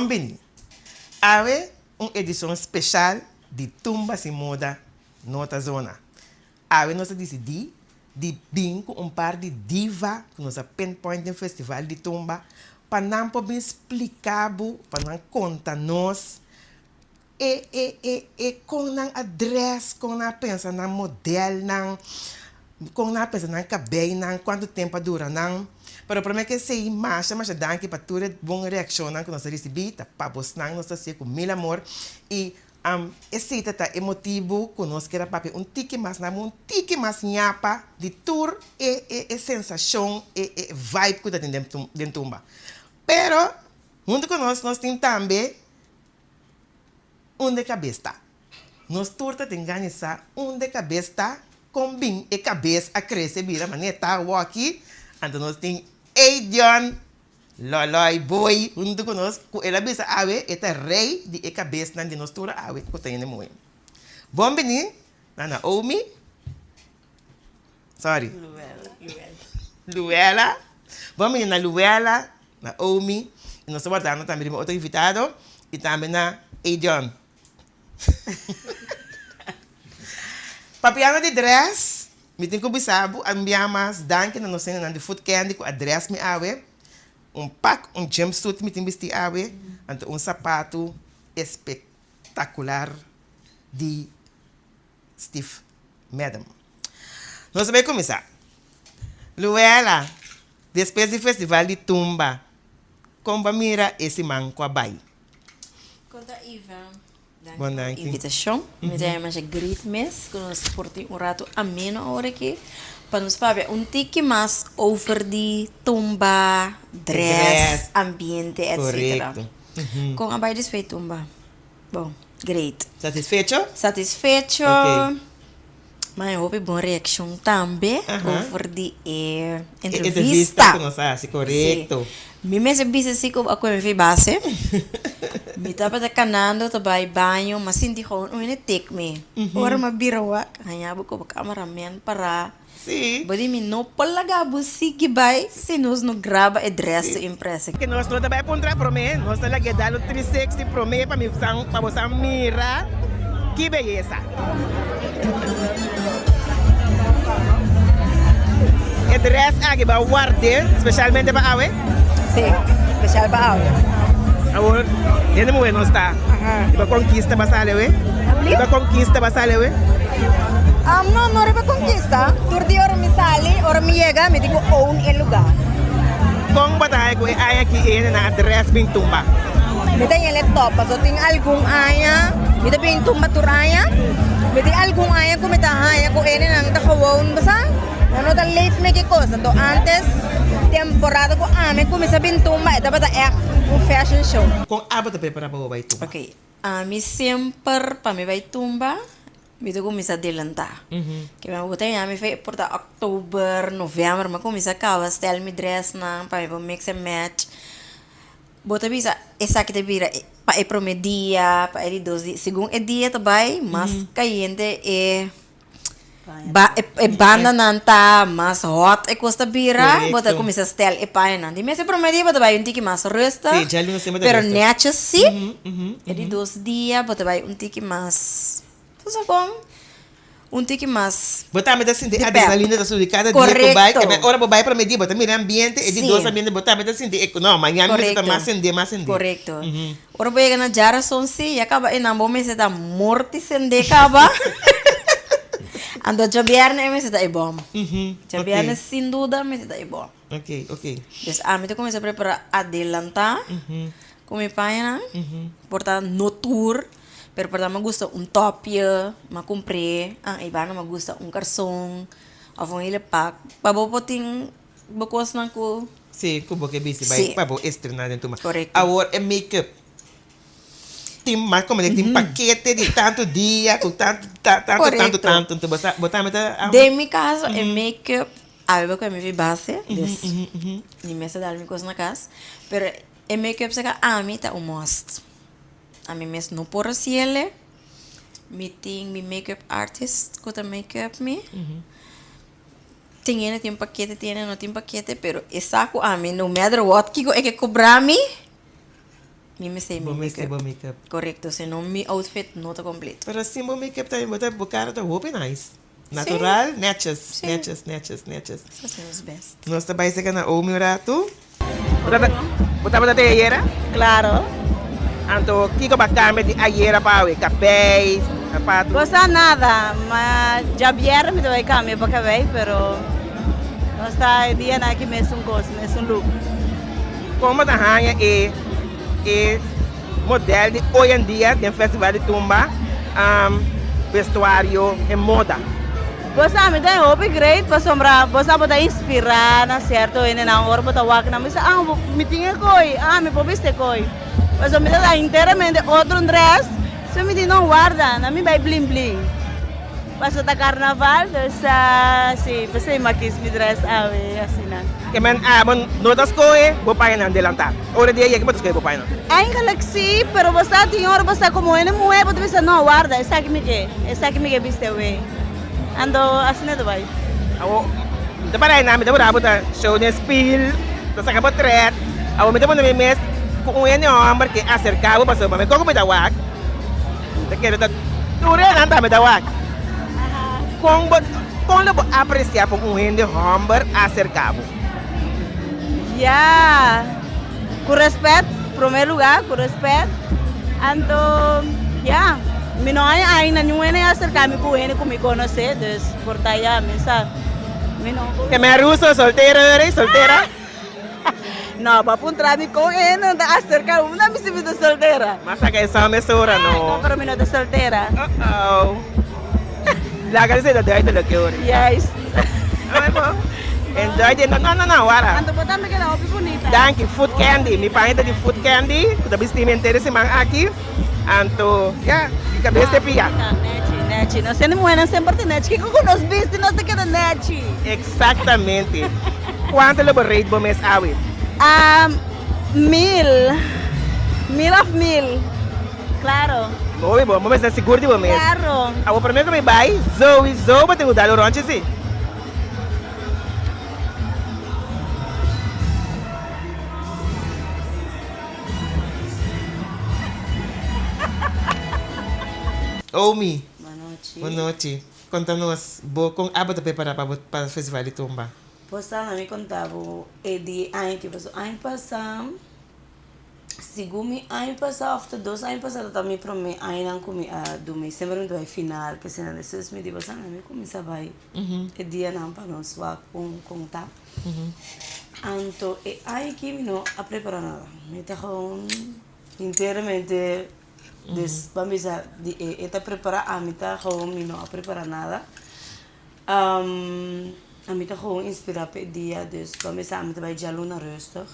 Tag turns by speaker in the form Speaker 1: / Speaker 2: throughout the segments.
Speaker 1: Bon bini! Awe un edishon speshal di Tumba Sin Moda No Ta Zona. Awe nos a disidí di bin ku un par di diva ku nos a pinpoint den festival di tumba pa nan por bin splika bo, pa nan konta nos e e e e kon nan a dress, kon nan a pensa nan modelnan, kon nan a pensa nan kabeinan, kuantu tempu a dura nan. Pero promé ke esei masha masha danki pa tur e bon reakshonnan ku nos a risibí, ta pa bosnan nos ta hasié ku mil amor i Esei ta ta e motibu ku nos kier a papia un tiki mas na un tiki mas ñapa di tur e e e sensashon, e e vibe ku ta tin den den tumba. Pero huntu ku nos, nos tin tambe unda e kabes ta. Nos tur ta tin gana di sa unda e kabes ta, kon bin e kabes a krese bira manera e ta awoki. Anto nos tin Edion Loloi Boy huntu ku nos ku el a bisa awe e ta rei di e kabesnan di nos tur awe ku ta hende muhé. Bon bini na Naomi, sorry, Luella, bon bini na Luella, Naomi i nos ta wardando tambe riba otro invitado i tambe na Edion. Papiando di dress, mi tin ku bisa bo a bia mas danki na nos hendenan di Food Candy ku a dress mi awe. Un pak, un jumpsuit mi tin bisti awe, anto un sapatu espectacular di Steve Madden. Nos ta bai kuminsá. Luella, despues di festival di tumba, kon bo a mira e siman ku a bai?
Speaker 2: Konta Iva, danki pa e invitashon. Mi ta masha great mes ku nos por tin un ratu ameno awor aki pa nos papia un tiki mas over di tumba, dress, ambiente etcetera. Kon a bai despues di tumba? Bon, great.
Speaker 1: Satisfecho?
Speaker 2: Satisfecho. Ma e hopi bon reaccion tambe over di e entrevista.
Speaker 1: E entrevista cu nos a haci, corecto.
Speaker 2: Si. Mi mester bisa si cu a come fi base. Mi tabata canando ta bay baño, m'a sinti gewoon un hende tik mi. Ora m'a bira wak, haña bo como cameraman para.
Speaker 1: Sí.
Speaker 2: Bo di mi no por laga bo sigui bai si nos no graba e dress to impress.
Speaker 1: Ke nos no ta bai puntra prome, nos ta lag'e dal un 360 prome pa mi san, pa bo san mira ki beyesa. E dress aki bo a ward'e specialmente pa awe?
Speaker 2: Sí, special pa awe.
Speaker 1: Awor hende muhe no sta. Riba konkista ba sali awe? Riba konkista ba sali awe?
Speaker 2: No, no riba konkista. Tur di ora mi sali, ora mi yega, mi tin ku own e luga.
Speaker 1: Kon bo ta haña ku e aña aki e hendenan a dress bin tumba?
Speaker 2: Mi ta yele top, pasobra tin algun aña mi ta bin tumba tur aña. Mi tin algun aña ku mi ta haña ku e hendenan ta gewoon, bo sa? Nan no ta leef me ki kos. Anto antes temporada ku ami kuminsá bin tumba e tabata ègt un fashion show.
Speaker 1: Kon abo ta prepará pa bo bai tumba?
Speaker 2: Ok, ami semper pa mi bai tumba mi ta kuminsá delantá. Ke mi bo ta haña mi fe por ta òktober, novèmber mi a kuminsá kaba stèl mi drèsnan pa mi por mix and match. Bo ta bisa esaki ta bira pa e promé dia, pa e di dos dia. Segun e dia ta bai mas kayente e. Ba e bandanan ta mas hot e kos ta bira, bo ta kuminsá stèl e pañanan. Di mes e promé dia bo ta bai un tiki mas rustig, pero nètjes sí. E di dos dia bo ta bai un tiki mas, bo sa kon, un tiki mas.
Speaker 1: Bo tambe ta sinti e adrenalina ta subi kada dia ku bai, ora bo bai promé dia bo ta mira e ambiente, e di dos ambiente bo tambe ta sinti e, no, mañana mi mester ta mas sendé, mas sendé.
Speaker 2: Korekto. Ora bo yega na djarason si, ya kaba einan bo mester ta morti sendé kaba. Anto djabièrnè e mester ta e bòm. Djabièrnè sin duda mester ta e bòm.
Speaker 1: Ok, ok.
Speaker 2: Dus ami ta kuminsá prepará adelantá ku mi pañanan. Por ta no tur, pero por ta mi gusta un tòpje, mi a kumpr'é. An ei banda mi gusta un karson òf un hele pak pa bo por tin Bo kosnan ku.
Speaker 1: Sí, ku bo ke bisti bai pa bo estrená den tuma.
Speaker 2: Korekto.
Speaker 1: Awor e make-up tin mas komo tin pakete di tantu dia ku tantu tantu tantu tantu anto bo sa bo tambe ta.
Speaker 2: Den mi kaso e make-up awe bo kue mi base dus mi mester dal mi kos na kas pero e make-up saka ami ta un must ami mes no por hasiele mi tin mi make-up artist ku ta make-up mi. Tin hende tin pakete, tin hende no tin pakete, pero e sa ku ami no matter what kiko e ke kobra mi, Mi mester mi
Speaker 1: Bo mester
Speaker 2: make-up.
Speaker 1: bo make-up.
Speaker 2: Korekto, sino mi outfit no ta kompleto.
Speaker 1: Pero sin bo make-up tambe bo ta bo kara ta hopi nice. Natural, netjes,
Speaker 2: Sí.
Speaker 1: netjes, netjes, netjes.
Speaker 2: Esaki nos best.
Speaker 1: Nos ta bai seka Naomi un ratu. Bo ta bo tabata te ayera?
Speaker 3: Claro.
Speaker 1: Anto kiko bo a kambia di ayera pa awe? Kabei, sapatu?
Speaker 3: Bo sa nada, ma djabièrnè mi ta bai kambia pa kabei, pero nos ta e dianan aki mesun kos, mesun look.
Speaker 1: Kon bo ta haña e e model di hoy en dia den festival di tumba, vestuario, e moda?
Speaker 3: Bo sa mi ta hopi great pasobra bo sa bo ta inspira na cierto hendenan ora bo ta wak nan bo bisa ah mi tin e koy ah mi por bisti e koy pasobra mi ta da enteramente otro un dress so mi di no warda na mi bai blin blin pasobra ta carnaval dus si p'esei mi a kiss mi dress awe asina.
Speaker 1: Ke men abo no ta skohe bo pañanan delantá. Ora di a yega bo ta skohe bo pañanan.
Speaker 3: Eigenlijk si, pero bo sa tin ora bo sa komo hende muhé bo ta bisa no warda esaki mi ke, esaki mi ke bisti awe. Anto asina ta bai.
Speaker 1: Awo mi ta para einan mi ta wak bo ta show den spil, ta saka potret. Awo mi ta pone mi mes ku un hende hòmber ke aserká bo pasobra mi koko mi ta wak mi ta kere ta tur einan tambe ta wak. Kon bo kon lo bo apresiá pa un hende hòmber aserká bo?
Speaker 3: Ya, ku respet, promé lugá, ku respet. Anto, ya, mi no haña ainda niun hende a aserká mi ku hende ku mi konosé, dus por ta ya, mi sa, mi no.
Speaker 1: Ke mi a ruso, soltero ora, soltera?
Speaker 3: No, bo a puntra mi kon e hende no ta aserká mi, unda mi si mi ta soltera?
Speaker 1: Mas saka e sa mesora, no.
Speaker 3: No, pero mi no ta soltera.
Speaker 1: Uh-oh. Laga di ta duidelijk e ora.
Speaker 3: Juist.
Speaker 1: Ay bo. Enjoy di no no no wara.
Speaker 3: Anto bo tambe keda hopi bunita.
Speaker 1: Danki food candy. Mi paña ta di food candy ku ta bisti mi henter e siman aki. Anto ya mi kabes te pia.
Speaker 3: Nechi nechi. Nos hende muhernan semper ta nechi. Kiko ku nos bisti nos ta keda nechi.
Speaker 1: Exactamente. Kuantu lo bo rate bo mes awe?
Speaker 3: Mil. Mil of mil. Claro.
Speaker 1: Mooi bo, bo mester sigur di bo mes.
Speaker 3: Claro.
Speaker 1: Awor prome ku mi bai, souiso bo tin ku dal un ronchi si. Omi.
Speaker 2: Bonochi.
Speaker 1: Bonochi. Konta nos, bo kon abo ta prepara pa bo pa festival di tumba?
Speaker 2: Bo sa na mi konta bo e di aña ki paso. Aña pasa. Segun mi aña pasá òf ta dos aña pasá ta mi promé añanan ku mi a duna i semper mi ta bai final ke esei nan despues mi di bo sa mi kuminsá bai e dianan pa nos wak kon kon ta anto e aña aki mi no a prepará nada mi ta gewoon enteramente des ban bisa di e e ta prepará ami ta gewoon mi no a prepará nada ami ta gewoon inspirá pa e dia dus ban bisa ami ta bai djaluna rustig.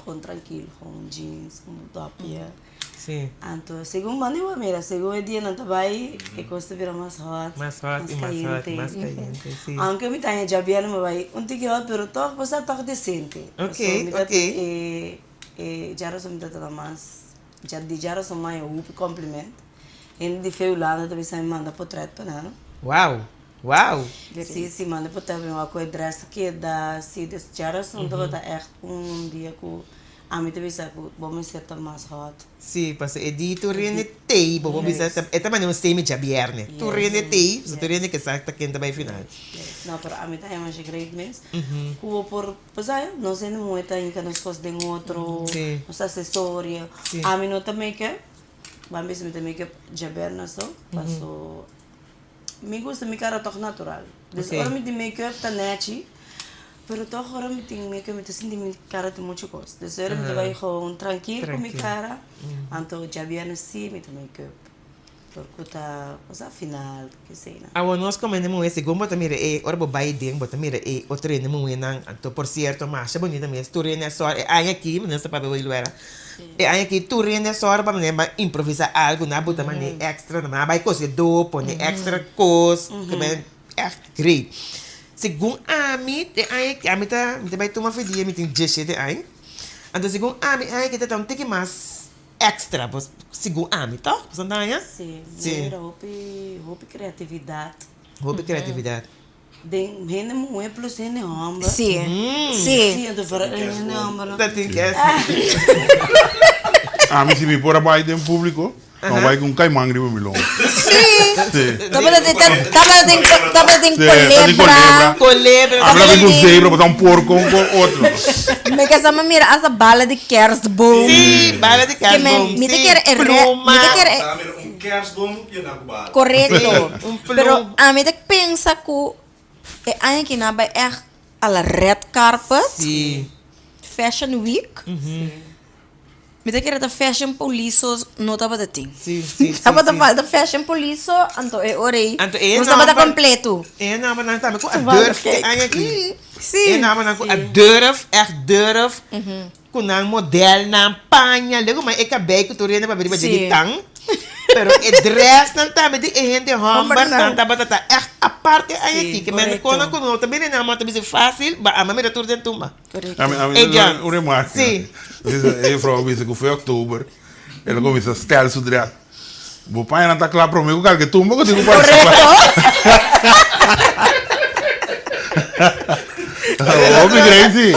Speaker 2: Gewoon trankil, gewoon jeans, un dòpje.
Speaker 1: Sí.
Speaker 2: Anto segun manda bo a mira, segun e dianan ta bai, e kos ta bira mas hòt,
Speaker 1: Mas hòt i mas hòt, mas kayente, sí.
Speaker 2: Aunke mi ta haña djabièrnè mi bai un tiki hòt, pero tòg bo sa tòg desente.
Speaker 1: Ok,
Speaker 2: Pasobra mi ta
Speaker 1: ok.
Speaker 2: e e djarason mi ta trata mas, di djarason mi a haña hopi compliment. Hende di fe Hulanda ta bisa mi manda potrèt pa nan.
Speaker 1: Wow! Wow!
Speaker 2: Sí, sí, manda por ta bin wak ku e dress ta keda. Sí, dus djarason tabata ègt un dia ku ami ta bisa ku bo mester ta mas hòt.
Speaker 1: Sí, pasobra e di tur hende tei, bo por bisa e ta manda un statement djabièrnè. Tur hende tei, pasobra tur hende ke sa ta ken ta bai final.
Speaker 2: No, pero ami ta haña masha great mes ku bo por, pasobra nos hende muhé ta hinka nos kos den otro, nos asesorio. Ami no ta make-up, ban bisa mi ta make-up djabièrnè so, paso. Mi gusta mi cara toch natural. Dus ora mi tin make up ta nechi, pero toch ora mi tin make up mi ta sinti mi cara tin mucho cos. Dus ora mi ta bay gewoon trankil cu mi cara, anto djabièrnè si mi ta make up. Por cu ta cosa final, keseynan.
Speaker 1: Awor nos como hende muhé segun bo ta mira e ora bo bay den bo ta mira e otro hende muhénan anto por cierto masha bonita mes tur hende a sor e aña aki mi no sa papia bo Iluera E aña aki tur hende a sòru pa manera bai improvisa algu, nan a buta manera extra, nan a bai kosedó, pone extra kos, ke men ègt great. Segun ami, e aña aki, ami ta, mi ta bai tuma fe dia, mi tin dieshete aña, anto segun ami e aña aki ta ta un tiki mas extra, segun ami, tòg? Boso ta haña?
Speaker 2: Sí, mi a mira hopi, hopi kreatividat.
Speaker 1: Hopi kreatividat.
Speaker 2: Den hende muhé plus hende hòmber.
Speaker 3: Sí, sí.
Speaker 2: Sí, anto for hende hòmber no.
Speaker 1: Ta tin kèsbo.
Speaker 4: Ami si mi por a bai den públiko, mi a bai ku un kaiman riba mi longo.
Speaker 2: Sí.
Speaker 4: Sí.
Speaker 2: Tabata tin, tabatin, tabatin
Speaker 4: Sí, tabatin
Speaker 2: kolebra.
Speaker 4: kolebra.
Speaker 1: Kolebra.
Speaker 4: Ami ta bin ku un zebra, bo ta un porko, un ko otro.
Speaker 2: Mi ke sa mi mira hasta bala di kerstboom.
Speaker 1: Sí, bala di
Speaker 2: Ke men,
Speaker 1: kerstboom.
Speaker 2: mi ta
Speaker 1: Sí,
Speaker 2: kere e re,
Speaker 1: pluma.
Speaker 2: mi ta kere e.
Speaker 5: Sa mira un kerstboom yena ku bala.
Speaker 2: Korekto.
Speaker 1: Sí, un pluma.
Speaker 2: Pero ami ta pensa ku e aña aki nan a bai ègt a la red carpet.
Speaker 1: Sí.
Speaker 2: Fashion week. Mi ta kere ta fashion police so no tabata tin.
Speaker 1: Sí, sí, sí,
Speaker 2: Tabata
Speaker 1: sí.
Speaker 2: falta fashion police so, anto e ora ei
Speaker 1: Anto e
Speaker 2: nos tabata
Speaker 1: nomber-
Speaker 2: completo.
Speaker 1: E nombernan tambe ku a
Speaker 2: Toevallig,
Speaker 1: durf e
Speaker 2: kijk.
Speaker 1: aña aki.
Speaker 2: Sí.
Speaker 1: E nombernan ku a durf, echt durf, ku nan modelnan, paña, luego ma e kabei ku tur hende papia riba dje di
Speaker 2: Sí.
Speaker 1: tan. Pero e dressnan tambe di e hende hombernan
Speaker 2: Hombernan.
Speaker 1: tabata ta echt aparte e aña
Speaker 2: Sí,
Speaker 1: aki. Ke men
Speaker 2: correcto.
Speaker 1: kono ku no ta bini nan ma ta bisa fácil, ba ama mira tur den tumba.
Speaker 2: Correcto.
Speaker 4: Ami, ami,
Speaker 1: Ey, John.
Speaker 4: un remarke.
Speaker 1: Sí.
Speaker 4: E juffrouw bisa ku foi oktober, el a kuminsá stel su dress. Bo pañanan ta kla promé ku kalke tumba ku tin ku partisipá. Hopi great sí.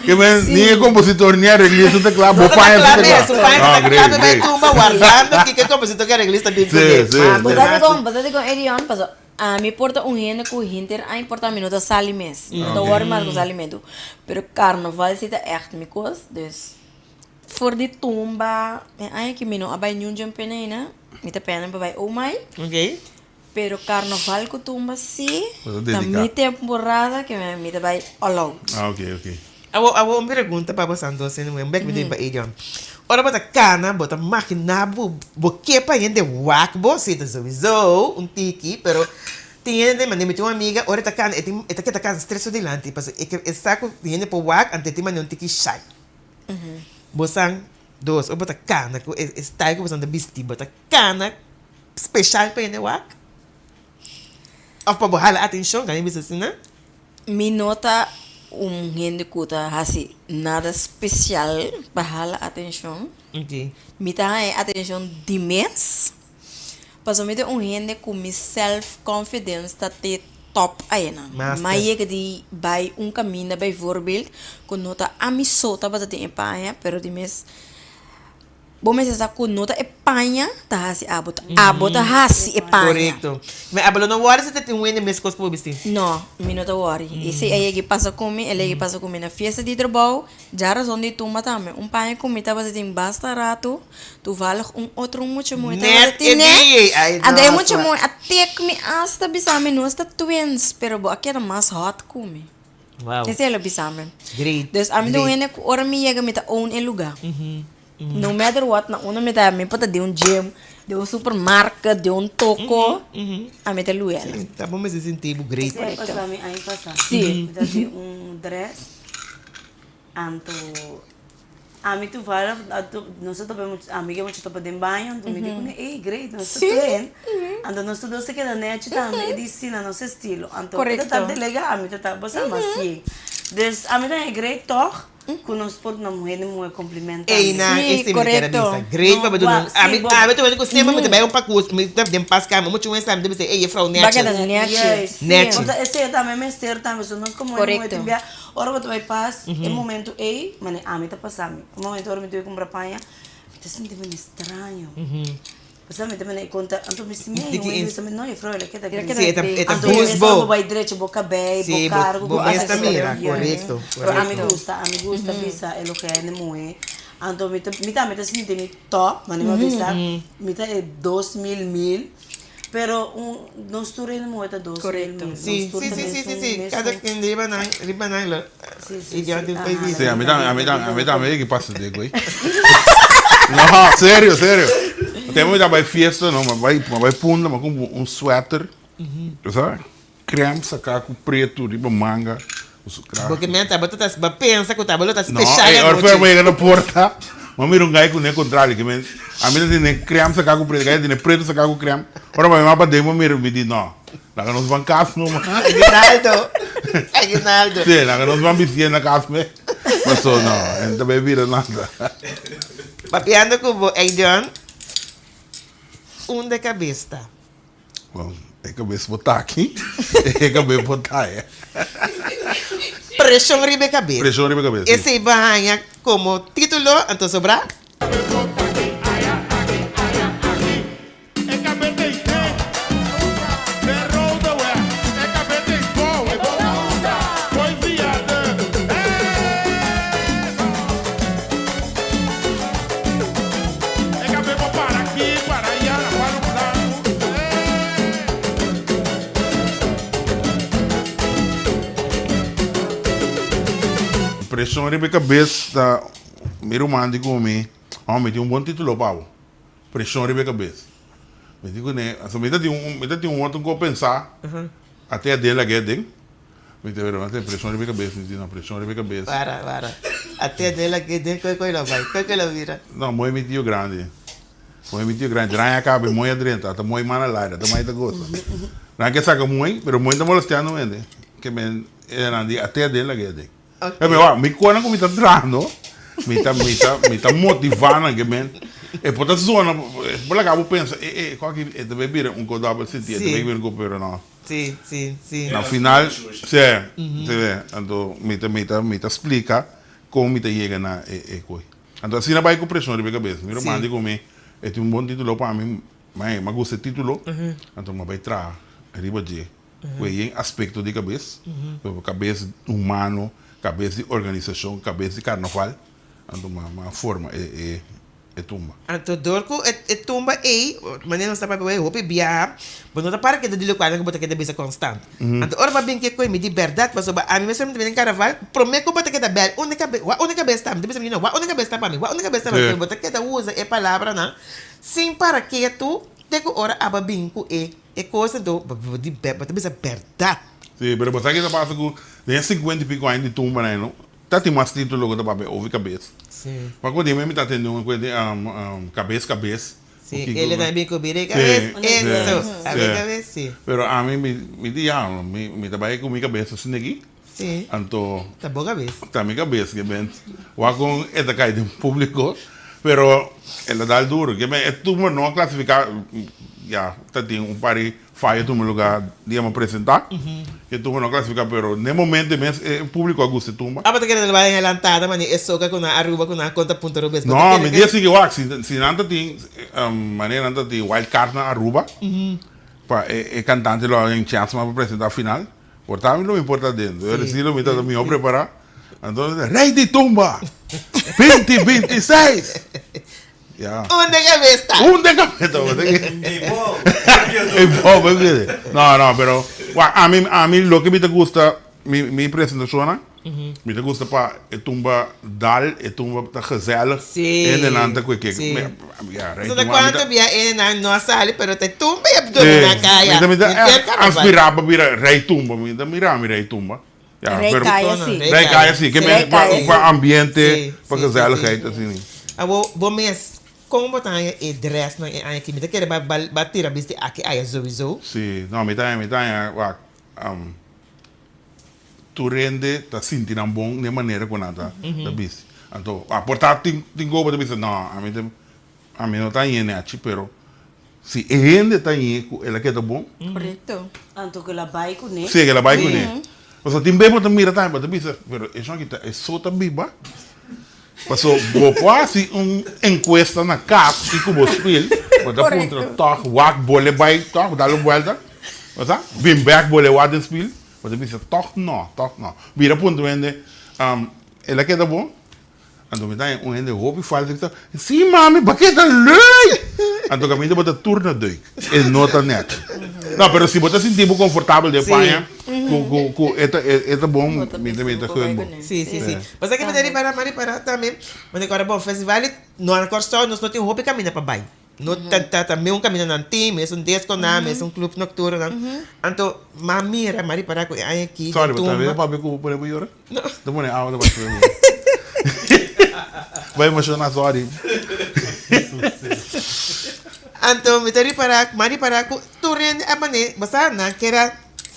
Speaker 4: Ke men ni e kompositor ni areglista ta kla, bo paña sí ta kla.
Speaker 1: Su paña
Speaker 4: Ah,
Speaker 1: ta kla
Speaker 4: great,
Speaker 1: pa bai
Speaker 4: great.
Speaker 1: tumba wardando kiko e kompositor ku areglista bin
Speaker 4: Sí,
Speaker 1: kuné.
Speaker 4: sí,
Speaker 1: Ah,
Speaker 4: sí.
Speaker 2: Bo sa dikon, bo sa dikon Edion, paso ami por ta un hende ku hinter aña por ta mi no ta sali mes. Mi no ta wòri mas ku salimentu. Pero karnaval sí ta ègt mi kos, dus for di tumba e aña ki mi no a bai niun djempe aina, mi ta pena pa bai Omai.
Speaker 1: Ok.
Speaker 2: Pero karnaval ku tumba sí
Speaker 4: Bo ta
Speaker 2: ta
Speaker 4: dediká.
Speaker 2: mi temporada ke mi ta bai all out.
Speaker 4: Ah, ok, ok.
Speaker 1: Awor, awor un pregunta pa bo Santo Asina un bek mi tin pa Edion. Ora bo ta kana bo ta magina bo bo ke pa hende wak bo, si ta souiso un tiki pero tin hende mane mi tin un amiga ora e ta kana e tin e ta keda kana stres su dilanti pasobra e ke e sa ku hende por wak anto e tin mane un tiki shy. Bo san dos ora bo ta kana ku e style ku bo san ta bisti bo ta kana special pa hende wak? Of pa bo hala atencion kan e bisa asina?
Speaker 2: Mi no ta un hende ku ta hasi nada special pa hala atencion. Mi ta haña e atencion di mes. Pasobra mi ta un hende ku mi self confidence ta te top ayenan. Mi a yega di bai un kaminda bijvoorbeeld ku no ta ami so tabata tin e paña pero di mes Bo mester sa ku no ta e paña ta hasi abo, ta abo ta hasi e paña.
Speaker 1: Korekto. Ma abo lo no wòri si ta tin wende meskos ku bo bisti?
Speaker 2: No, mi no ta wòri. Esei a yega pasa ku mi, el a yega pasa ku mi na fiesta di trabou, djarason di tumba tambe. Un paña ku mi tabata tin basta ratu, toevallig un otro mucha muhé tabata
Speaker 1: Net e
Speaker 2: tine.
Speaker 1: dia ei. Ai,
Speaker 2: Anto e mucha
Speaker 1: nossa.
Speaker 2: muhé a tek mi asta bisa mi nos ta twins, pero bo a keda mas hòt ku mi.
Speaker 1: Wow.
Speaker 2: Esei lo bisa mi.
Speaker 1: Great.
Speaker 2: Dus ami ta un
Speaker 1: great.
Speaker 2: hende ku ora mi yega mi ta own e lugá. No matter what na unda mi ta, mi por ta den un gym, den un supermarket, den un toko, ami ta luela.
Speaker 1: Sí, ta bo mester sinti bo great.
Speaker 3: Esei a pasa mi aña pasá.
Speaker 2: Sí.
Speaker 3: Mi ta den un dress, anto ami toevallig, nos a topa e amiga mucha topa den baño, anto mi di kuné, ey great, nos ta twin. Anto nos tur dos ta keda nechi tambe, e di si na nos estilo. Anto e ta ta delega, ami ta ta, bo sa mas si. Dus ami ta haña great tòg. Ku nos por duna muhé ni muhé komplimentan.
Speaker 1: Eina,
Speaker 2: Sí,
Speaker 1: ese mi kere
Speaker 2: korekto.
Speaker 1: bisa. Great pa bo duna un.
Speaker 3: No,
Speaker 1: Ami,
Speaker 3: sí, bo-
Speaker 1: ami ta wende ku semper mi ta bai un pakus, mi ta den pas kama, muchu wens mi ta bisa, ey, juffrouw
Speaker 2: Ba
Speaker 1: netjes.
Speaker 2: keda netjes.
Speaker 3: Juist.
Speaker 1: Netjes.
Speaker 3: Want esei tambe mester tambe, so nos komo hende muhé
Speaker 2: Korekto.
Speaker 3: tin bia, ora bo ta bai pas, e momento ei, mane ami ta pasa mi. E momento ora mi ta bai kumpra paña, mi ta sinti mane straño. Pasobra mi ta mane e konta, anto mi si mi
Speaker 1: Di ki
Speaker 3: mi
Speaker 1: ins-
Speaker 3: bisa mi, no juffrouw, el a keda
Speaker 2: El a
Speaker 3: great.
Speaker 2: keda
Speaker 1: Sí, e ta, e ta
Speaker 3: Anto mi
Speaker 1: boost
Speaker 3: mester
Speaker 1: bo.
Speaker 3: bo bai drecha bo kabei, bo
Speaker 1: Sí, bo,
Speaker 3: kargo,
Speaker 1: bo
Speaker 3: bo
Speaker 1: mes ta
Speaker 3: asesorio.
Speaker 1: mira,
Speaker 3: Juist.
Speaker 1: korekto,
Speaker 3: Pero ami
Speaker 1: korekto.
Speaker 3: gusta, ami gusta bisa e loke hende muhé. Anto mi ta, mi tambe ta sinti mi top, manera mi a bisa, mi ta e 2000 mil, pero un, nos tur hende muhé ta 2000
Speaker 2: Korekto.
Speaker 3: mil.
Speaker 1: Sí,
Speaker 3: Nos tur
Speaker 1: sí,
Speaker 3: ta
Speaker 1: sí, sí, sí,
Speaker 3: mesun,
Speaker 1: sí. Kada
Speaker 3: mesun.
Speaker 1: ken riba nan, riba nan lo,
Speaker 3: Sí, sí,
Speaker 1: i
Speaker 3: sí.
Speaker 1: tin
Speaker 3: Aha.
Speaker 1: pais
Speaker 4: Sí,
Speaker 1: bisa.
Speaker 4: ami tambe, ami tambe, ami tambe ke pasa de güey. No, serio, serio. Tem mi ta bai fiesta, no, ma bai, ma bai punda, ma kumpra un sweater, bo sa, krem saká ku pretu riba manga, ku su kraag.
Speaker 1: Bo ke menta, bo ta ta, bo pensa ku ta bo lo ta
Speaker 4: No,
Speaker 1: special
Speaker 4: ey, ora
Speaker 1: anochi.
Speaker 4: fue mi yega na porta, mi a mira un guy ku ne kontrali, ke men, ami ta tene krem saká ku pretu, guy ta tene pretu saká ku krem, ora mi a paden mi a mira, mi di no. Laga nos ban kas no man.
Speaker 1: Aguinaldo. Aguinaldo.
Speaker 4: Sí, laga nos ban bistié na kas me. Paso no, en ta bay bira nada.
Speaker 1: Papiando ku bo, Eideon, unda e kabes ta?
Speaker 4: Bon, e kabes por ta aki, e kabes por ta aya.
Speaker 1: Preshon riba e kabes.
Speaker 4: Preshon riba e kabes, sí.
Speaker 1: Esei bo haña komo título, anto sobrá?
Speaker 4: Preshon riba e kabes ta mi ruman di ku mi, Hòmber, mi tin un bon título pa bo. Preshon riba e kabes. Mi di kuné, aso mi ta tin un, mi ta tin un otro ku a pensa, a te adel a gèt den. Mi ta pero a te preshon riba e kabes, mi di no, preshon riba e kabes.
Speaker 1: Para, para. A te adel a gèt den, koi koi lo bai? Koi koi lo bira?
Speaker 4: No, moi mi tio grandi. Moi mi tio grandi. Draña kabe, moi a drenta, ata moi man al aire, ata moi ta gosa. Nan ke saka moi, pero moi ta molestiando hende. Ke men, e nan di a te adel a gèt den.
Speaker 1: Ok.
Speaker 4: Mi wak, mi konan ku mi ta trahando, mi ta, mi ta, mi ta motivá nan ke men, e por ta zona, e por laga bo pensa, e, e, kòke e ta bay bira un ko dòbel sentido, e ta bay bira un ko, pero no.
Speaker 1: Sí, sí, sí.
Speaker 4: Na final, sí, sí, anto mi ta, mi ta, mi ta splika kon mi ta yega na e, e koi. Anto asina bai ku preshon riba e kabes. Mi ruman di ku mi, e tin un bon titulo pa mi, ma e, mi a gusta e titulo, anto mi a bai traha riba dje. Ku e yen aspekto di kabes, kabes humano, kabes di organisashon, kabes di karnaval, anto mi a forma e tumba.
Speaker 1: Anto dor ku e tumba ei, manera nos ta papia wei hopi biaha, bo no ta para keda di lokual ku bo ta keda bisa konstant. Anto ora bo a bin ke koe mi di bèrdat pasobra ami mes mi ta bini den karnaval, promé ku bo ta keda bèl unda kabes, wak unda kabes ta, mi ta bisa mi no, wak unda kabes ta pa mi, wak unda kabes ta pa mi, bo ta keda usa e palabranan sin para ketu te ku ora abo a bin ku e E kos anto bo di bo ta bisa bèrdat.
Speaker 4: Sí, pero bo sa ke ta pasa ku den e sinkuenta i piko aña di tumba nan no ta tin mas título ku ta papia over kabes.
Speaker 1: Sí.
Speaker 4: Pa ku di mi ta tende un kuenta kabes kabes.
Speaker 1: Sí, el ta bin ku bira e kabes, eso, a bira kabes, sí.
Speaker 4: Pero ami mi mi di ya mi mi ta bai ku mi kabes asina aki.
Speaker 1: Sí.
Speaker 4: Anto.
Speaker 1: Ta bo kabes.
Speaker 4: Ta mi kabes ke ben wak kon e ta kai den publiko, pero el a dal duro. Ke ben e tumba no a klasifiká, ya ta tin un par di faya tuma lugá dia mi a presentá. E tumba no a klasifiká, pero n'e momento mes e publiko a gusta e tumba.
Speaker 1: Abo ta kere nan bai adelantada manera e soka ku nan Aruba ku nan konta punto robes.
Speaker 4: No, mi dia sigui wak si si nan ta tin manera nan ta tin wild card na Aruba pa e kantante lo a tin chèns mas pa presentá final. Por ta mi lo mi por ta dentro. Yo reci lo mi ta miho prepara. Anto Rey di Tumba! Binti binti seis! Ya.
Speaker 1: Unda cabes ta?
Speaker 4: Unda cabes ta?
Speaker 5: Ey Bob,
Speaker 4: Ey Bob, entiende? No, no, pero wak ami ami loke mi ta gusta mi mi presentacionnan, mi ta gusta pa e tumba dal, e tumba ta gezellig, hendenan ta koe kek.
Speaker 1: Ya, rey tumba. Cuanto bia hendenan no a sali pero ta e tumba e domina kaya.
Speaker 4: Mi ta mi ta aspira pa bira rey tumba, mi ta mira mi rey tumba. Ya,
Speaker 2: Rey
Speaker 4: pero
Speaker 2: kaya si.
Speaker 4: Rey kaya si, ke
Speaker 2: Rey kaya si.
Speaker 4: pa ambiente, pa gezelligheid asina.
Speaker 1: Awor bo mes kon bo ta haña e dressnan e aña aki? Mi ta kere ba ba tira bisti aki aya souiso.
Speaker 4: Si, no mi ta haña mi ta haña wak Tur hende ta sinti nan bon den manera ku nan ta bisti. Anto, a por ta tin tin gobo ta bisa, no, ami ta ami no ta hañ'é nèchi, pero si e hende ta hañ'é ku el a keda bon.
Speaker 2: Korekto.
Speaker 3: Anto ku el a bai kuné.
Speaker 4: Si, ku el a bai kuné. Pasobra tin bes bo ta mira tambe, bo ta bisa, pero e shon aki ta e so ta biba. Paso bo por hasi un enkuesta na kas i ku bo spil, bo ta puntra tòg wak bo le bai tòg dal un buelta, bo sa, bin bèk bo le wak den spil, bo ta bisa tòg nò, tòg nò. Bira puntra un hende, el a keda bon? Anto mi ta haña un hende hopi falta ki ta, si mami, bo a keda leuk! Anto kaminda bo ta tur na duik, e no ta nèt. No, pero si bo ta sinti bo konfortabel den paña, ku ku ku e ta e ta bon, mi ta mi ta gun bo.
Speaker 1: Si, si, si. Pasobra ke mi ta ripara, mi a ripara tambe, mi ta kòrda bon, festival di no na Kòrsou nos no tin hopi kaminda pa bai. No ta ta ta meun kaminda nan tin, mesun diskonan, mesun club nocturnonan. Anto m'a mira, m'a ripara ku e aña aki
Speaker 4: Sorry,
Speaker 1: den
Speaker 4: bo ta
Speaker 1: tumba.
Speaker 4: papia ku bo pone bo yora?
Speaker 1: No.
Speaker 4: Ta pone awa ta bati bo. Bai emociona, sorry.
Speaker 1: Anto mi ta ripara, m'a ripara ku tur hende a mane, bo sa nan kier a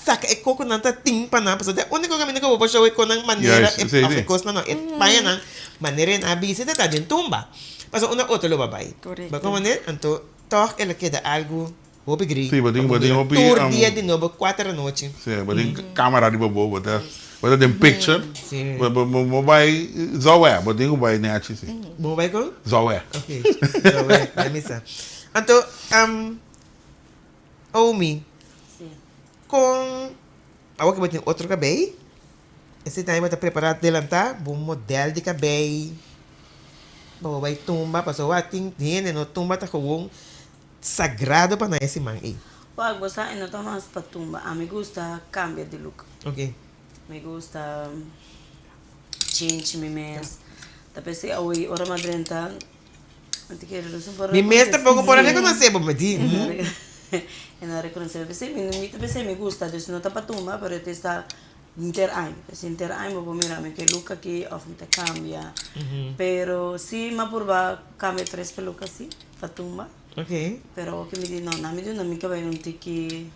Speaker 1: saka e koko nan ta tin pa nan, pasobra ta e uniko kaminda ku bo por show e konan manera
Speaker 4: Juist,
Speaker 1: e
Speaker 4: sí,
Speaker 1: of
Speaker 4: sí.
Speaker 1: e kosnan no, e pañanan manera e nan a bisti ta ta den tumba. Pasobra una otro lo ba bai.
Speaker 2: Korekto.
Speaker 1: Bo komprende? Anto tòg el a keda algu hopi gri.
Speaker 4: Sí, bo tin,
Speaker 1: pa
Speaker 4: bo tin
Speaker 1: mira
Speaker 4: hopi,
Speaker 1: tur dia di nobo kuater anochi.
Speaker 4: Sí, bo tin kamera riba bo, bo ta, bo ta den picture.
Speaker 1: Sí.
Speaker 4: Bo, bo, bo, bo bai zòwè, bo tin ku bai nèchi sí.
Speaker 1: Bo bai kon?
Speaker 4: Zòwè.
Speaker 1: Ok, zòwè, bai misa. Anto, Omi,
Speaker 3: Sí.
Speaker 1: kon awor ku bo tin otro kabei, esei tambe bo ta prepará delantá bo modèl di kabei pa bo bai tumba, pasobra wak tin hende no tumba ta gewoon sagrado pa nan e siman ei.
Speaker 3: Wak bo sa e no ta mas pa tumba, ami gusta kambia di look.
Speaker 1: Ok.
Speaker 3: Mi gusta. change mi mes. Ta p'esei awe ora mi a drenta mi ta kere nos no por
Speaker 1: Mi mes tampoco por a reconoce bo, mi di.
Speaker 3: E no a reconoce mi p'esei mi ta p'esei mi gusta dus no ta pa tumba pero e ta henter aña. Pues henter aña bo por mira mi ke look aki of mi ta cambia. Pero si mi a purba cambia tres peluca si pa tumba.
Speaker 1: Ok.
Speaker 3: Pero oki mi di no, na mi duna mi cabey un tiki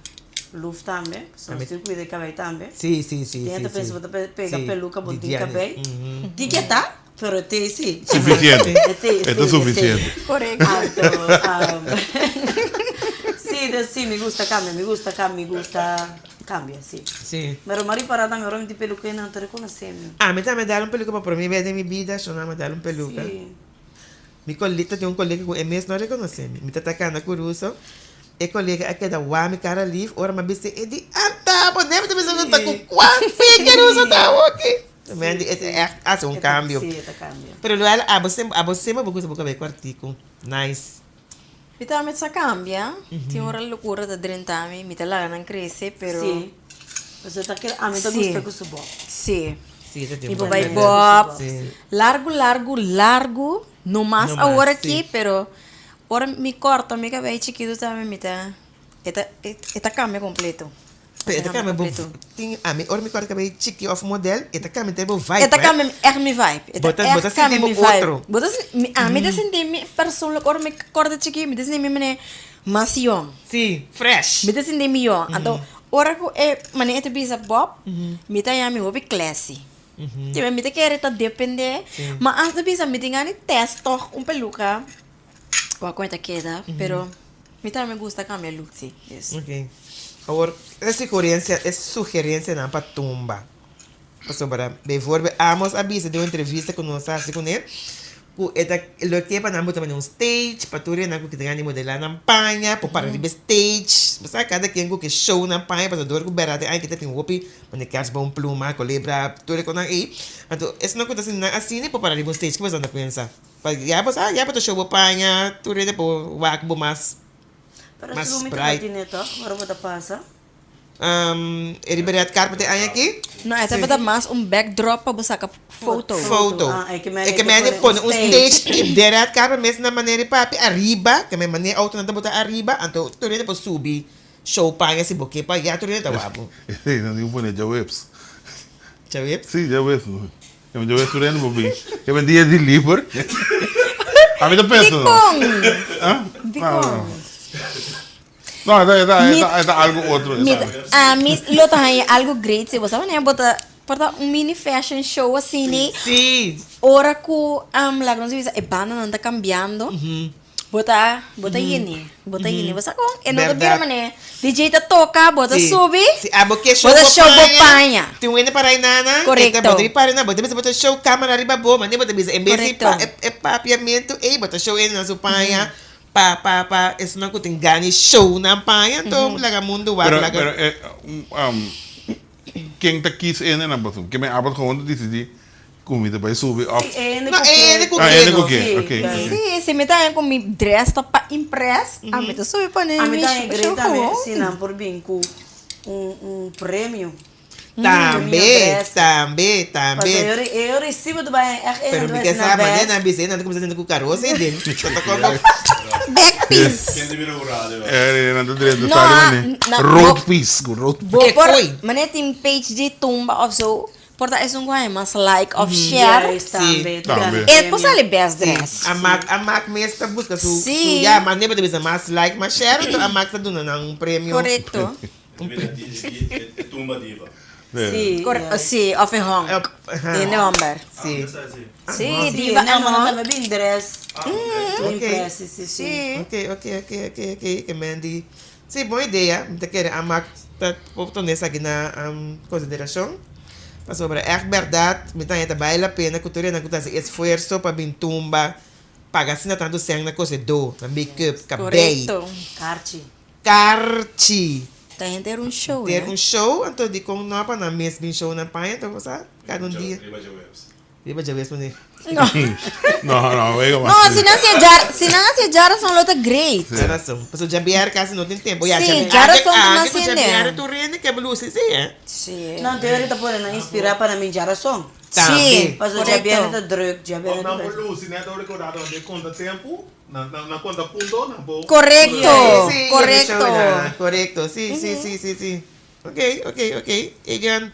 Speaker 3: luf tambe, pasobra nos tin cu cuida e cabey tambe.
Speaker 1: Si, si, si,
Speaker 3: Tin
Speaker 1: si,
Speaker 3: ta pensa
Speaker 1: si.
Speaker 3: bo ta pega
Speaker 1: Si,
Speaker 3: peluca bo
Speaker 1: di
Speaker 3: tin
Speaker 1: Diane.
Speaker 3: cabey. Di ke ta, pero e te si.
Speaker 4: Suficiente.
Speaker 3: E te,
Speaker 4: E ta
Speaker 3: e te.
Speaker 4: suficiente.
Speaker 2: Correcto.
Speaker 3: Anto, si, dus si, mi gusta cambia, mi gusta cambia, mi gusta cambia, si.
Speaker 1: Si.
Speaker 3: Pero m'a ripara tambe ora mi tin peluca e nan ta reconoce mi.
Speaker 1: Ami tambe dal un peluca pa prome bes den mi bida, shona mi dal un peluca.
Speaker 3: Si.
Speaker 1: Mi kolega ta tin un kolega ku e mes no rekonosé mi. Mi ta ta kanda ku Ruso, e kolega a keda wak mi kara lif, ora mi a bisa e di, Anta bo nèf ta bisa no ta ku kua peke Ruso ta awoki. Men di e ta ègt hasi un kambio. Pero Luella abo semper abo semper bo gusta bo kabei kòrtiku. Nice.
Speaker 2: Mi tambe sa kambia, tin ora lokura ta drenta mi, mi ta laga nan krese pero.
Speaker 3: Sí, pasobra ta kere, ami ta gusta ku su bòb.
Speaker 2: Sí.
Speaker 1: Sí, ta tin
Speaker 2: Mi por
Speaker 1: bòb.
Speaker 2: bai bòb,
Speaker 1: Sí.
Speaker 2: largu largu largu, no mas
Speaker 1: No mas,
Speaker 2: awor aki,
Speaker 1: sí.
Speaker 2: pero ora mi kòrta mi kabei chikitu tambe mi ta, e ta e ta kambia kompleto.
Speaker 1: Pero e ta cambia bo tin ami ora mi corta cabello chiki of model e ta cambia entero bo vibe
Speaker 2: E ta
Speaker 1: eh.
Speaker 2: cambia echt mi vibe. E ta
Speaker 1: Bo ta bo
Speaker 2: echt
Speaker 1: ta
Speaker 2: cambia
Speaker 1: sinti bo
Speaker 2: mi vibe.
Speaker 1: otro.
Speaker 2: Bo ta sinti ami ta sinti mi persoonlijk ora mi corta chiki mi ta sinti mi mane mas yong.
Speaker 1: Si, fresh.
Speaker 2: Mi ta sinti mi yong. Anto ora cu e mane e ta bisa Bob mi ta yami hopi classy. Te mi ta kere ta depende ma as ta bisa mi tin gana di test toch un peluca. Wak con e ta keda, pero mi tambe gusta cambia look si. Dus.
Speaker 1: Ok. Awor, e sugerencia, e sugerencianan pa tumba. Pasobra, bijvoorbeeld, Amos a bisa den un entrevista cu nos a haci cu ne, cu e ta, lo ke pa nan bo ta manda un stage, pa tur esnan cu ke ta gana di modela nan paña, por para riba e stage. Bo sa, cada ken cu ke show nan paña, pasobra dor cu berdad e aña kita tin hopi, manda kerstboom, pluma, colebra, tur e cosnan ey. Anto, esnan cu ta haci nan asina por para riba un stage, ke boso nan ta pensa? Pa ya bo sa, ya bo ta show bo paña, tur hende por wak bo mas,
Speaker 3: Pero
Speaker 1: mas
Speaker 3: si bo mi
Speaker 1: bright.
Speaker 3: tabata tine tòg, ora bo ta pasa.
Speaker 1: E riba red carpet e aña aki?
Speaker 2: No, e tabata mas un backdrop pa bo saka foto.
Speaker 1: Foto.
Speaker 3: Ah, e ke men
Speaker 1: E ke men e pone un stage den red carpet mes na manera di papia ariba, ke men manera autonan ta bota ariba, anto tur hende por subi show paña si bo ke pa ya tur hende ta wak bo.
Speaker 4: Esei nan tin ku pone djaweps.
Speaker 1: Djaweps?
Speaker 4: Si, djaweps. Yo ves tur hende por bin. E ben dia di liber. Ami ta pensa no.
Speaker 2: Dikon?
Speaker 4: Ah?
Speaker 2: Dikon?
Speaker 4: No, e ta, e ta, e ta, e ta algo otro.
Speaker 2: Mi ta, ami lo ta haña algo great si bo sa wanneer bo ta por ta un mini fashion show asini.
Speaker 1: Sí.
Speaker 2: Ora ku laga nos bisa e bandanan ta kambiando. Bo ta, bo ta yeni, bo ta yeni. Bo sa kon? E no ta bira manera DJ ta toka, bo ta subi,
Speaker 1: Si abo ke show
Speaker 2: bo ta
Speaker 1: bo
Speaker 2: show bo
Speaker 1: paña,
Speaker 2: paña.
Speaker 1: tin un hende para inana,
Speaker 2: Korekto.
Speaker 1: bo ta para ina, bo ta bisa bo ta show camera riba bo, mane bo ta bisa en bes di
Speaker 2: Korekto.
Speaker 1: pa e papiamento ey bo ta show hende nan su paña, pa pa pa esunnan ku tin gana di show nan paña, anto laga mundu wak,
Speaker 4: Pero,
Speaker 1: laga.
Speaker 4: pero e, ken ta kies hende nan pasobra? Ke men abo ta gewoon ta disidi Ku mi ta bai subi of.
Speaker 3: Si e hende
Speaker 1: No,
Speaker 3: ku
Speaker 1: e hende
Speaker 3: ke.
Speaker 1: ku
Speaker 4: Ah,
Speaker 1: ke
Speaker 4: hende ku
Speaker 1: no.
Speaker 4: ke,
Speaker 3: Sí,
Speaker 4: ok.
Speaker 3: juist.
Speaker 2: Sí, si mi ta haña ku mi dress ta pa impress, ami ta subi pone
Speaker 3: Ami
Speaker 2: mi
Speaker 3: ta haña
Speaker 2: show
Speaker 3: great tambe
Speaker 2: gewoon.
Speaker 3: si nan por bin ku un un premio.
Speaker 1: Tambe, tambe,
Speaker 3: Pasobra
Speaker 1: tambe.
Speaker 3: e ora e ora si bo ta bai haña ègt
Speaker 1: Pero
Speaker 3: hende
Speaker 1: mi
Speaker 3: ta
Speaker 1: ke
Speaker 3: bai
Speaker 1: sa
Speaker 3: na
Speaker 1: manera
Speaker 3: best.
Speaker 1: nan bisa, nan ta kuminsá sinta ku karosa ei den. Ta komo.
Speaker 2: Back piece.
Speaker 5: Ken ta bira ku radio?
Speaker 4: Eh, nan ta drenta
Speaker 2: No,
Speaker 4: sali
Speaker 2: ah,
Speaker 4: mane.
Speaker 2: na-
Speaker 4: Road
Speaker 2: bo-
Speaker 4: piece, ku road
Speaker 2: Bo
Speaker 1: E
Speaker 2: por
Speaker 1: koi.
Speaker 2: manera tin page di tumba of zo. Por ta esun ku haña mas like of share.
Speaker 3: Juist, tambe.
Speaker 1: Sí.
Speaker 4: Tambe.
Speaker 2: E por sali best dress.
Speaker 1: A mak, a mak mes ta buska su, su
Speaker 2: Sí.
Speaker 1: ya, mas never ta bisa mas like, mas share, enton a mak ta duna nan un premio.
Speaker 2: Korekto.
Speaker 5: E tumba diva.
Speaker 3: Sí,
Speaker 2: Kor
Speaker 3: juist.
Speaker 2: sí, of e honk.
Speaker 1: Aha.
Speaker 2: E nomber.
Speaker 1: Sí.
Speaker 2: Sí,
Speaker 3: Sí,
Speaker 2: diva
Speaker 3: e
Speaker 2: en
Speaker 3: nombernan
Speaker 2: honk.
Speaker 3: tambe bin dress.
Speaker 1: Ok.
Speaker 3: Bin dress, sí, sí, sí.
Speaker 2: Sí.
Speaker 1: Ok, ok, ok, ok, ok, ke Mandy. Sí, bon idea. Mi ta kere a mak ta por tone esaki na konsiderashon. Pasobra ègt bèrdat mi ta haña ta bai la pena ku tur esnan ku ta hasi esfuerso pa bin tumba, paga asina tantu sèn na kosedó, na make-up, kabei.
Speaker 2: Korekto.
Speaker 3: Karchi.
Speaker 1: Karchi.
Speaker 2: Ta henter un show,
Speaker 1: Henter
Speaker 2: hè?
Speaker 1: un show, anto dikon no pa nan mes bin show nan paña, anto bo sa kada un dia.
Speaker 5: Riba djaweps.
Speaker 1: Riba djaweps mane.
Speaker 2: No.
Speaker 4: No, no, wega mas.
Speaker 2: No, si nan hacía jar, si nan hacía jarason lo ta great.
Speaker 1: Jarason. Pasobra djabier casi no tin tempo. Ya,
Speaker 2: Sí,
Speaker 1: djabier,
Speaker 2: jarason ta mas
Speaker 1: anke ku
Speaker 2: hende.
Speaker 1: djabier tur hende ke blusi, sí, eh.
Speaker 2: Sí.
Speaker 3: No, anto ahorita pone nan inspira pa nan bin jarason.
Speaker 1: Tambe.
Speaker 3: Pasobra djabièrnè ta drùk, djabièrnè
Speaker 6: Of
Speaker 3: ta
Speaker 6: nan por
Speaker 3: drùk.
Speaker 6: lusi nèt ora ku rato nan konta tempu, nan nan konta punto, nan por.
Speaker 2: Korekto,
Speaker 1: Sí, sí,
Speaker 2: korekto.
Speaker 1: Korekto, sí, sí, sí, sí, sí. Ok, ok, ok. Egan.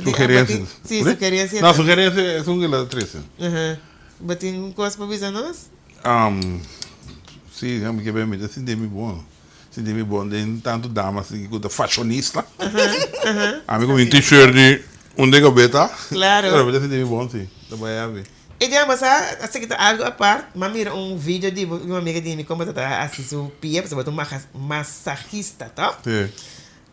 Speaker 4: Sugerencias.
Speaker 1: Sí, sugerencia.
Speaker 4: No, sugerencia es un que la trece.
Speaker 1: Ajá. Bo tin un kos pa bisa nos?
Speaker 4: Um, sí, mi ke ber mi ta sinti mi bon. Sinti mi bon den tantu damas ku ta fashionista. Ami ku mi t-shirt di un den kabeta.
Speaker 1: Claro.
Speaker 4: Pero mi ta sinti mi bon si. Ta bai habi.
Speaker 1: E dia bo sa a sigui ta algo apart, m'a mira un video di bo, un amiga di mi como ta ta hasi su pia, pasobra bo ta un masahista, toh?
Speaker 4: Sí.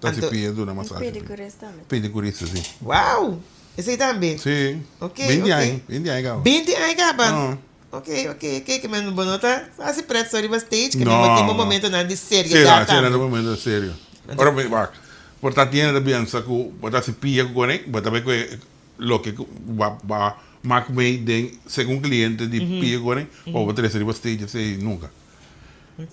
Speaker 4: Ta hasi
Speaker 1: Anto.
Speaker 4: pia, duna masahe.
Speaker 2: Pedicurista tambe.
Speaker 4: Pedicurista, si.
Speaker 1: Wow! Esei tambe?
Speaker 4: Sí.
Speaker 1: Ok,
Speaker 4: Binti
Speaker 1: ok.
Speaker 4: aña, binti aña kaba.
Speaker 1: Binti aña kaba?
Speaker 4: No.
Speaker 1: Ok, ok, ok, ke men bo no ta hasi pret so riba stage, ke
Speaker 4: No,
Speaker 1: men bo tin bo
Speaker 4: no.
Speaker 1: momentonan di
Speaker 4: Sí,
Speaker 1: seriedad
Speaker 4: no, sí,
Speaker 1: tambe.
Speaker 4: na momento serio. Ora mi wak, por ta tiene ta piensa ku bo ta hasi pia ku kone, bo ta bai ku e loke ku ba ba mak mei den segun cliente di pia ku kone, pa bo trese riba stage esei nunca.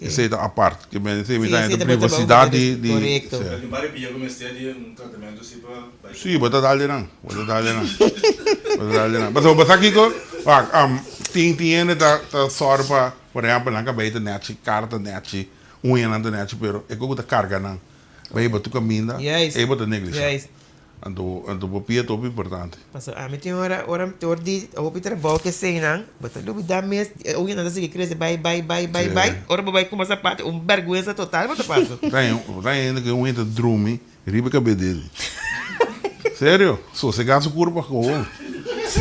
Speaker 4: Esei ta apart. Ke men esei mi ta
Speaker 1: Sí,
Speaker 4: henter privacidad di di
Speaker 1: Korekto.
Speaker 4: sí.
Speaker 5: Tin vari pia ku mester di un tratamentu si pa bai.
Speaker 4: Sí, bo ta dal di nan. Bo ta dal di nan. Bo ta dal di nan. Pasobra bo sa kiko? Wak, tin tin hende ta ta sòru pa, por ehèmpel, nan kabei ta nèchi, kara ta nèchi, uñanan ta nèchi, pero e kos ku ta karga nan bai bo tur kaminda, ei bo ta neglishá. Anto anto bo pia ta hopi importante.
Speaker 1: Paso ami tin ora ora mi tor di hopi trabou ke eseinan bo ta lubida mes e uñanan ta sigui krese bai bai bai bai bai ora bo bai kuma sapato un berguensa total bo ta pasa.
Speaker 4: Ta ta hende ku e uña ta drumi riba e kabes di el. Serio, sosega su kurpa gewoon.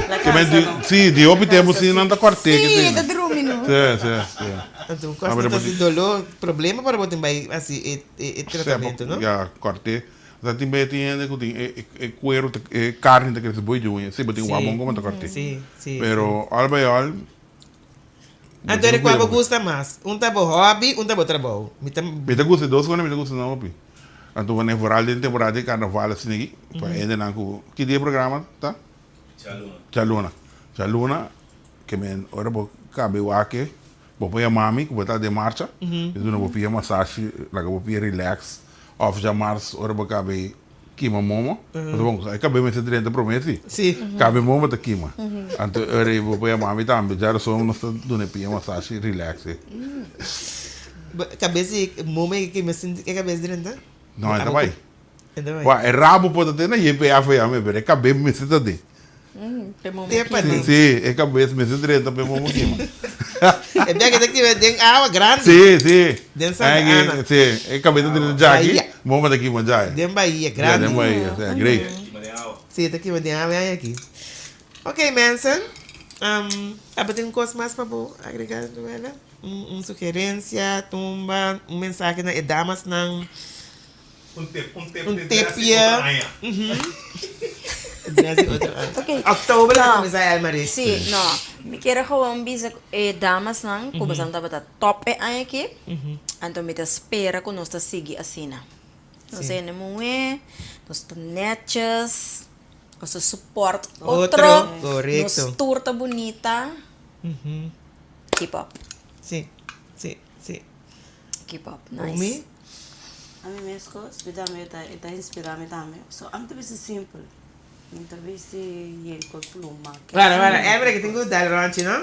Speaker 3: La
Speaker 4: Ke men
Speaker 3: kansa
Speaker 4: di
Speaker 3: no.
Speaker 4: si di hopi tempu si nan ta kòrt'é ke
Speaker 2: Sí,
Speaker 4: eseinan.
Speaker 2: ta drumi no.
Speaker 4: Si si si.
Speaker 1: Anto un kos ta hasi doló problema para bo tin bai hasi e e tratamentu no.
Speaker 4: Ya kòrt'é. Sa tin be tin hende ku tin e e kuero ta e karni ta krese boi di uña. Si bo tin wabon komo ta kòrt'é.
Speaker 1: Sí, sí,
Speaker 4: Pero al by al bo
Speaker 1: Anto
Speaker 4: tin
Speaker 1: e
Speaker 4: ku
Speaker 1: kua
Speaker 4: kuida
Speaker 1: bo gusta mas? Un ta bo hòbi, un ta bo trabou. Mi ta.
Speaker 4: Mi ta gusta e dos kos, mi ta gusta nan hopi. Anto wanneer vooral den temporada di karnaval asina aki, pa hendenan ku ki dia e programa ta?
Speaker 5: Djaluna.
Speaker 4: Djaluna. Djaluna ke men ora bo kaba e wak bo por yama mi ku bo ta den marcha, mi ta duna bo pia masashi, laga bo pia relax. Of djamars ora bo kabe kima momo, pasobra bon e kabe mester drenta prome si.
Speaker 1: Si.
Speaker 4: Kabe momo ta kima. Anto ora ei bo por yama mi tambe, djarason nos ta duna e pia masashi relax e.
Speaker 1: Kabes di momo e kima sin e kabes drenta?
Speaker 4: No, e ta bai.
Speaker 1: E ta bai.
Speaker 4: Wak, e rabo por ta te na JPF ya me, pero e kabe mester ta den.
Speaker 2: Pe momo
Speaker 1: Te pa
Speaker 2: kima.
Speaker 1: den.
Speaker 4: Si, e kabes mester drenta pe momo kima.
Speaker 1: E bia ke ta kima den awa grandi.
Speaker 4: Si, si.
Speaker 1: Den Santa Ana.
Speaker 4: Si, e kabes ta drenta djaki,
Speaker 1: Bahia.
Speaker 4: momo ta kima djai.
Speaker 1: Den Bahia, grandi.
Speaker 4: Den Bahia, si, great.
Speaker 5: Kima den awa.
Speaker 1: Si, ta kima den awa e aña aki. Ok, mensen. Abo tin un kos mas pa bo agrega, Noela? Un sugerencia, tumba, un mensahe na e damasnan.
Speaker 6: Un tip, un tip
Speaker 1: Un
Speaker 6: di dress di
Speaker 1: tipje.
Speaker 6: otro aña.
Speaker 1: Dress di otro aña.
Speaker 2: Ok.
Speaker 1: Oktober ta
Speaker 2: No.
Speaker 1: kuminsá Elmarie.
Speaker 2: Sí, no. Mi kier gewoon bisa e damasnan ku boso tabata top e aña aki. Anto mi ta spera ku nos ta sigui asina. Nos hende muhé, nos ta netjes, nos ta support otro,
Speaker 1: Otro, korekto.
Speaker 2: nos tur ta bunita. Keep up.
Speaker 1: Sí, sí, sí.
Speaker 2: Keep up,
Speaker 1: Umi?
Speaker 2: nice.
Speaker 3: Ami meskos, mi tambe ta e ta inspira mi tambe. So ami ta bisti simpel. Mi ta bisti yen kol pluma.
Speaker 1: Bueno, bueno, Elmer aki tin ku dal ronchi, no?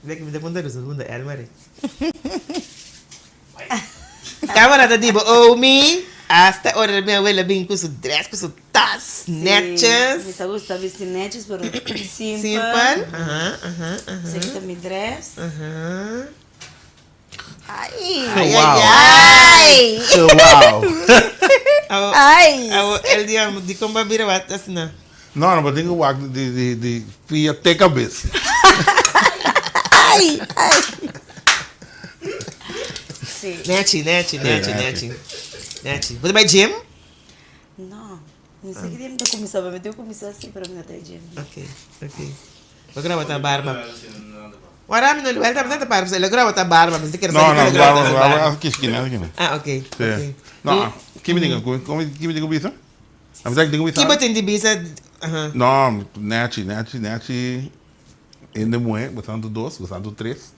Speaker 1: Mira ki mi ta punta ruso, punta Elmer. Camera ta di bo, Omi, hasta ora mi abuela bin ku su dress, ku su tas, netjes.
Speaker 3: Mi ta gusta bisti netjes, pero simpel.
Speaker 1: Simpel, aha, aha, aha.
Speaker 3: Esaki ta mi dress.
Speaker 1: Aha.
Speaker 2: Ai.
Speaker 1: Ai,
Speaker 4: Wow.
Speaker 1: ai, ai.
Speaker 4: Wow.
Speaker 1: Awo,
Speaker 2: Ai.
Speaker 1: awo, el dia, di kon ba bira wat asina?
Speaker 4: No, no, bo tin ku wak di di di pia te kabes.
Speaker 2: Ai, ai.
Speaker 3: Sí.
Speaker 1: Nechi, nechi, nechi,
Speaker 4: nechi.
Speaker 1: nechi. Nechi. Bo ta bai gym?
Speaker 3: No. Mi sa ki dia mi ta kuminsá, pero mi tin ku kuminsá sí, pero mi no ta e gym.
Speaker 1: Ok, ok. Lo graba ta barba. Wara mi no luel tambe ta barba. Lo graba ta barba. Mi
Speaker 4: No, no, barba, barba kiskina, kiskina.
Speaker 1: Ah, ok.
Speaker 4: Sí. No, ki mi tin ku, ki mi tin ku bisa? A mi sa ki tin ku bisa.
Speaker 1: Ki bo tin di bisa? Aha.
Speaker 4: No, nechi, nechi, nechi. Hende muhé, bo santu dos, bo santu tres.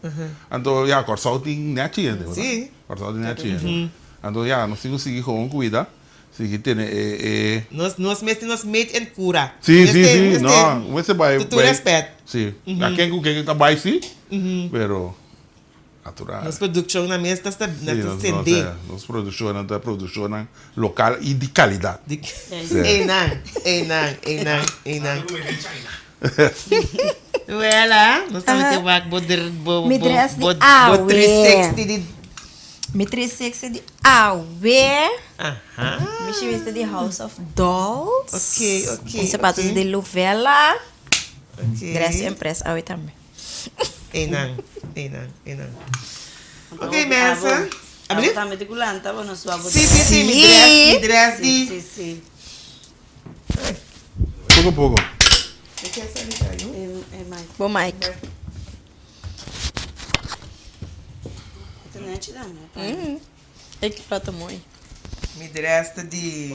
Speaker 4: Anto, ya, Kòrsou tin nechi hende, bo sa?
Speaker 1: Sí.
Speaker 4: Kòrsou tin nechi hende. Anto, ya, nos tin ku sigui gewoon kuida. Sigui tene e e.
Speaker 1: Nos nos mester nos made in cura.
Speaker 4: Sí, sí, sí, no, mester bai.
Speaker 1: Cu tur respet.
Speaker 4: Sí, a ken cu ken ta bai sí, pero natural.
Speaker 1: Nos produccionnan mes ta sende.
Speaker 4: Nos produccionnan ta produccionnan local y di calidad.
Speaker 1: Eynan, eynan, eynan, eynan. Wela, nos ta mete wak bo bo
Speaker 2: Mi dress di
Speaker 1: bo
Speaker 2: awe.
Speaker 1: 360 di.
Speaker 2: Mi 360 di awe.
Speaker 1: Aha.
Speaker 2: Mi shimis ta di House of Dolls.
Speaker 1: Ok, ok,
Speaker 2: Mi sapatos
Speaker 1: ok.
Speaker 2: di Lovella.
Speaker 1: Ok.
Speaker 2: Dress en press awe tambe.
Speaker 1: Eynan, eynan, eynan. Ok, mensen.
Speaker 3: Abo tambe di kulanta bo no sua bo
Speaker 1: Sí, sí, sí, mi dress, mi dress di.
Speaker 3: Sí, sí.
Speaker 4: Poco poco.
Speaker 2: Bo mic. E plato mooi.
Speaker 1: Mi dress ta di.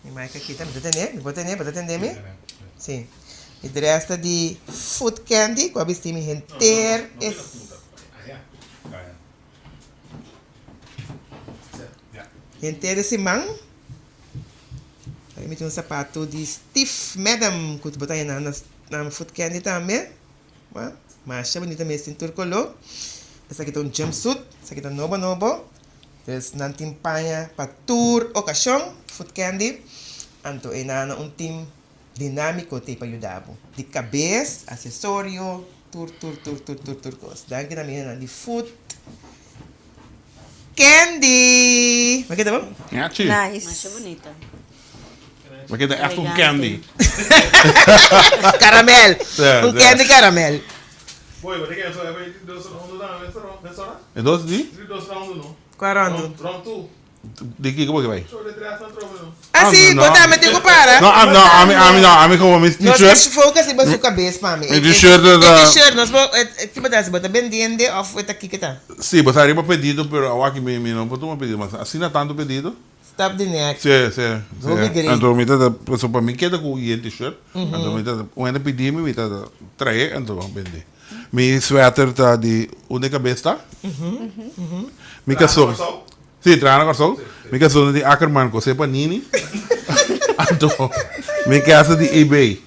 Speaker 1: Mi mic aki ta, mi ta tende? Mi por tende? Bo ta tende mi? Si. Mi dress ta di Food Candy ku a bisti mi henter es. Henter e siman mi tin un sapato di Steve Madden ku bo ta hena na Food Candy tambe. Masha bunita mes tin tur koló. Esaki ta un jumpsuit, esaki ta nobo nobo. Dus nan tin paña pa tur okashon, Food Candy. Anto e nan un tim dinámiko t'ei pa yuda bo. Di kabes, asesorio, tur tur tur tur tur tur kos. Danki na mi hendenan di Food Candy! Bo keda bon?
Speaker 4: Yachi.
Speaker 2: Nice.
Speaker 3: Masha bunita.
Speaker 4: Bo keda echt un candy.
Speaker 1: Caramel. Un candy caramel.
Speaker 6: Boy, bo ta kere so e dos rondo tambe, mesora?
Speaker 4: E dos di?
Speaker 6: Dos rondo no.
Speaker 1: Kua rondo?
Speaker 6: Round two.
Speaker 4: Di kiko bo ke bai?
Speaker 1: Ah si, bo tambe tin ku para.
Speaker 4: No, no, ami, ami no, ami komo mi t-shirt.
Speaker 1: Nos focus riba su kabes pa mi.
Speaker 4: Mi t-shirt ta.
Speaker 1: E t-shirt, nos bo, ki bo ta hasi? Bo ta bendiende of e ta kiko ta?
Speaker 4: Si, bo ta riba pedido, pero awaki mi, mi no por tuma pedido mas. Asina tantu pedido.
Speaker 1: Stop di nek.
Speaker 4: Si, si, si.
Speaker 1: Hopi great.
Speaker 4: Anto mi ta ta, pasobra pa mi keda ku yen t-shirt, anto mi ta ta, un hende pidi mi, mi ta ta trae, anto bende. Mi sweater ta di unda e kabes ta. Mi kason. Si, traha na Kòrsou. Mi kason ta di Ackerman kosé pa Nini. Anto mi kasa di eBay.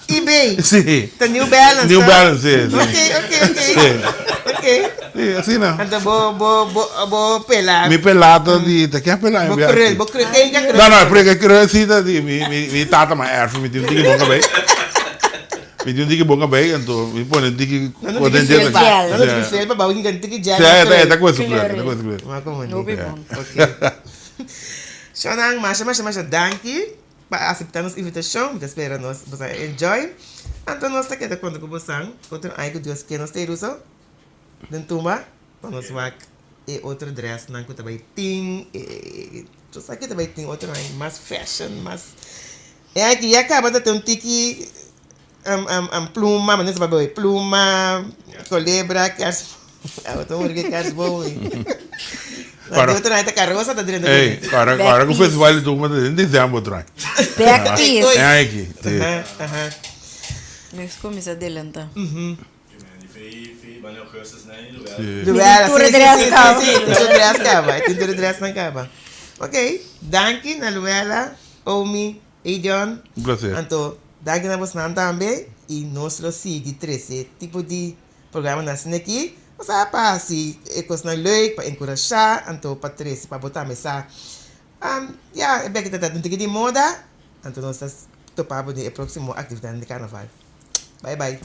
Speaker 1: eBay?
Speaker 4: Si.
Speaker 1: Ta New Balance,
Speaker 4: New
Speaker 1: ta?
Speaker 4: Balance, si, si.
Speaker 1: Ok, ok, ok.
Speaker 4: Si.
Speaker 1: Ok.
Speaker 4: Si, asina.
Speaker 1: Anto bo, bo, bo, bo pela.
Speaker 4: Mi pela ta di, ta ke pela
Speaker 1: Bo
Speaker 4: en
Speaker 1: krul, bo krul, ken ka krul?
Speaker 4: No, no, porque krul si ta di mi, mi, mi tata m'a erf, mi tin un tiki bon kabei. Mi tin un tiki bon kabei, anto mi pone un tiki
Speaker 1: No no tiki felpa, no no tiki felpa, ba un tiki gel.
Speaker 4: Sí, e ta ku su kleur, e ta ku su kleur.
Speaker 1: Ma komo ni.
Speaker 2: Hopi bon.
Speaker 1: Ok. Shonnan, masha masha masha danki pa aseptá nos invitashon. Mi ta spera nos boso a enjoy. Anto nos ta keda konta ku bosan otro aña ku Dios ke nos ta iruso den tumba pa nos wak e otro dressnan ku ta bai tin, e nos sa ke ta bai tin otro aña mas fashion, mas. E aki ya kaba ta tin un tiki pluma, manera sa papia pluma, kolebra, kers, awo ta muri ke kersboom ei.
Speaker 4: Para.
Speaker 1: Di otro ta karosa ta drenta
Speaker 4: Ey,
Speaker 1: den.
Speaker 4: ora ora ku festival di Tuma ta den december otro aña.
Speaker 2: Back piece.
Speaker 4: E aña aki, si.
Speaker 1: Aha, aha.
Speaker 2: Nos kuminsá delantá.
Speaker 1: Luella,
Speaker 2: Tur
Speaker 1: sí, sí,
Speaker 2: dress
Speaker 1: sí,
Speaker 2: kaba.
Speaker 1: sí, sí, tur dress kaba. Tin tur dressnan kaba. Ok, danki na Luella, Omi, Edion.
Speaker 4: Un placer.
Speaker 1: Anto, danki na bosnan tambe y nos lo sigui trece tipo di programanan asina aki. Osea pa haci e cosnan leuk, pa encurasha, anto pa trece pa bo tambe sa. Ya, e beki ta ta un tiki di moda, anto nos ta topa bo den e proximo actividadnan di carnaval. Bye bye.